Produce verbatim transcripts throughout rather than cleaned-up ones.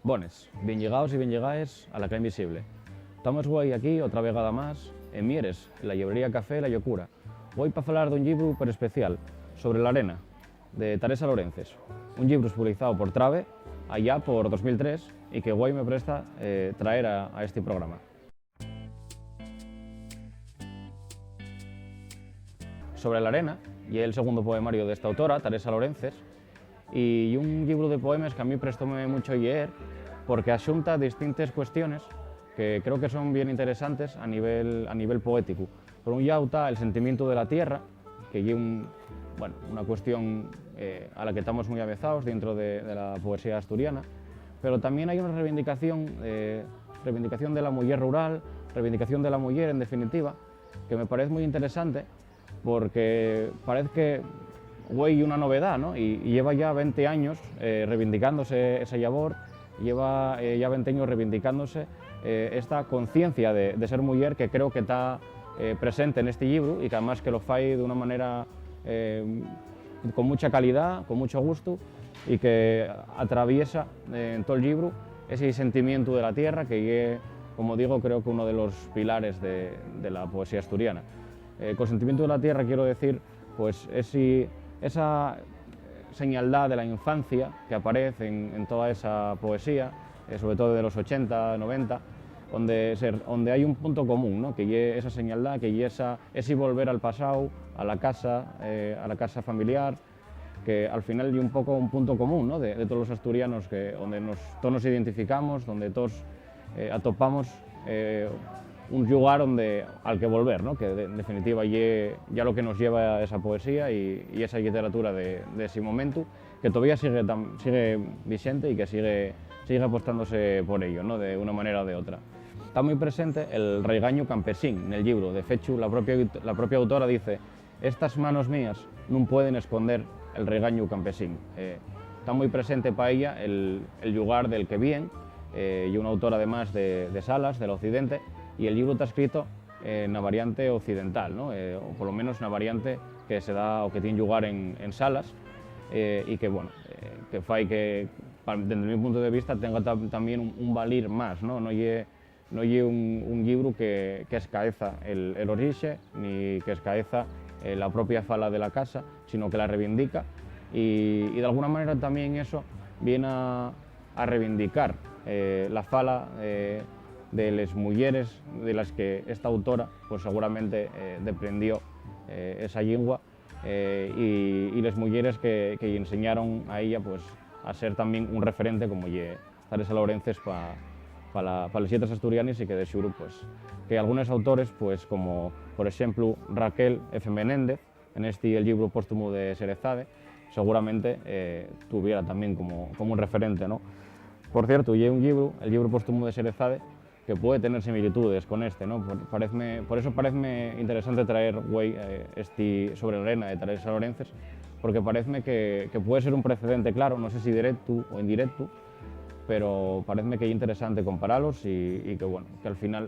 Bones, bien llegaos y bien llegaes a La Cla Invisible. Tamos güei aquí otra vegada más, en Mieres, en la llibrería Café La Llocura. Güei pa falar d'un llibru per especial, Sobre l'arena, de Taresa Lorences. Un llibru espublizao por Trabe, allá por dos mil tres, y que güei me presta, eh, traer a, a esti programa. Sobre l'arena, ye el segundo poemario d'esta autora, Taresa Lorences, y ye un llibru de poemes que a mí prestóme mucho lleer, porque axunta distintes cuestiones que creo que son bien interesantes a nivel, a nivel poético. Por un llau ta el sentimientu de la tierra, que ye un, bueno, una cuestión, eh, a la que tamos mui avezaos dentro de, de la poesía asturiana, pero tamién hai una reivindicación, eh, reivindicación de la muyer rural, reivindicación de la muyer, en definitiva, que me parez mui interesante, porque parez que güei una novedá, ¿no? Y, y lleva ya venti años, eh, reivindicándose esa llavor, lleva, eh, ya venti años reivindicándose, eh, esta conciencia de, de ser muyer, que creo que ta, eh, presente nesti llibru y que además que lo fai d'una manera, eh, con mucha calidá, con mucho gustu, y que atraviesa, eh, en tol llibru ese sentimientu de la tierra, que ye, como digo, creo que uno de los pilares de, de la poesía asturiana. Eh, con sentimientu de la tierra quiero decir, pues, esi, esa señaldá de la infancia que aparez en, en toda esa poesía, eh, sobre todo de los ochenta, noventa, onde se, onde hai un punto común, ¿no? Que ye esa señaldá, que ye esa, esi volver al pasao, a la casa, eh, a la casa familiar, que al final ye un poco un punto común, ¿no? De, de todos los asturianos, que, onde nos, todos nos identificamos, onde todos, eh, atopamos, eh, un llugar onde, al que volver, ¿no? Que de, en definitiva ye ya lo que nos lleva esa poesía y, y esa lliteratura de, de ese momentu, que todavía sigue tan, sigue vixente y que sigue, sigue apostándose por ello, ¿no? De una manera o de otra. Ta mui presente el reigañu campesín nel llibru. De fechu, la propia, la propia autora dice: "Estas manos mías nun pueden esconder el reigañu campesín". Eh, ta mui presente pa ella el, el llugar del que vien, eh, ye una autora además de, de Salas, del Occidente, y el llibru ta escrito, eh, na variante occidental, ¿no? Eh, o polo menos na variante que se da o que tien llugar en, en Salas, eh, y que, bueno, eh, que fai que, pa, dende mi punto de vista, tenga tam-, tamién un, un valir más, ¿no? No ye, no ye un, un llibru que, que escaeza el, el orixe, ni que escaeza, eh, la propia fala de la casa, sino que la reivindica, y, y d'alguna manera tamién eso vien a, a reivindicar, eh, la fala, eh, de les muyeres de las que esta autora, pues, seguramente, eh, deprendió, eh, esa llingua, eh, y, y les muyeres que, que lle enseñaron a ella, pues, a ser tamién un referente, como ye Taresa Lorences pa, pa la, pa les lletres asturianes, y que de xuru, pues, que algunos autores, pues, como, por exemplu, Raquel F. Menéndez, en esti, el llibru póstumu de Sherezade, seguramente, eh, tuviera tamién como, como un referente, ¿no? Por cierto, ye un llibru, el llibru póstumu de Sherezade, que puede tener similitudes con este, ¿no? Por, paezme, por eso paezme interesante traer güei, eh, esti Sobre l'arena de Taresa Lorences, porque paezme que, que puede ser un precedente, claro, no sé si directu o indirectu, pero paezme que ye interesante comparalos y, y que, bueno, que al final,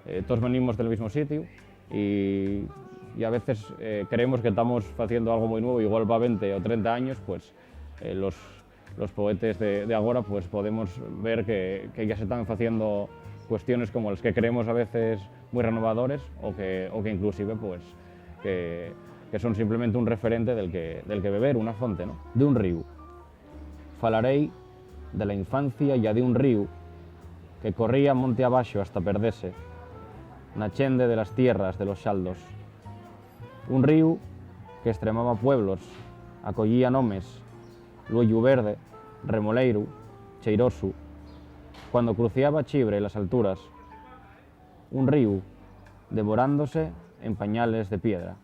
eh, toos venimos del mismu sitiu y, y a veces, eh, creemos que tamos faciendo algo mui nuevo, igual va venti o trenta años, pues, eh, los, los poetes de, de agora, pues, podemos ver que, que ya se tán faciendo cuestiones como les que creemos a veces mui renovadores o que, o que inclusive, pues, que, que son simplemente un referente del que, del que beber, una fonte, ¿no? D'un ríu. Falarei de la infancia ya d'un ríu que corría monte abaxo hasta perdese na chende de las tierras de los xaldos. Un ríu que estremaba pueblos, acoyía nomes, Lueyu Verde, Remoleiru, Cheirosu, cuando cruciaba Chibre las alturas. Un ríu devorándose en pañales de piedra.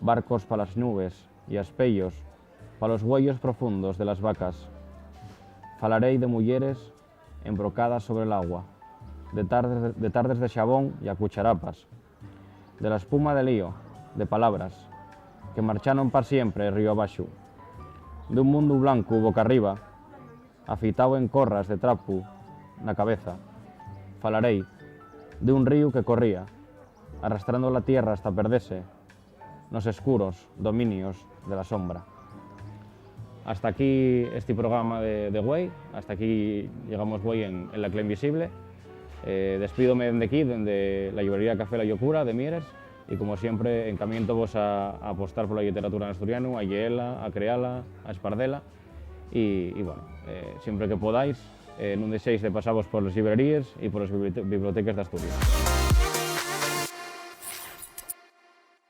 Barcos pa las nubes y aspeyos pa los güeyos profundos de las vacas. Falarei de muyeres embrocadas sobre l'agua, de tardes de, de tardes de xabón y a cucharapas, de la espuma de lío, de palabras que marcharon pa siempre río abaxu, d'un mundu blancu boca arriba, afitao en corras de trapu na cabeza. Falarei d'un ríu que corría, arrastrando la tierra hasta perdese nos escuros dominios de la sombra. Hasta aquí esti programa de, de güei, hasta aquí llegamos güei en, en La Cla Invisible. Eh, despídome dende aquí, dende la llibrería Café La Llocura de Mieres, y como siempre, encamiéntovos a, a apostar pola lliteratura n'asturianu, a lleela, a creala, a espardela, y, y bueno, eh, siempre que podáis, eh, nun dexéis de pasavos poles llibreríes y poles bibliote-, biblioteques d'Asturias.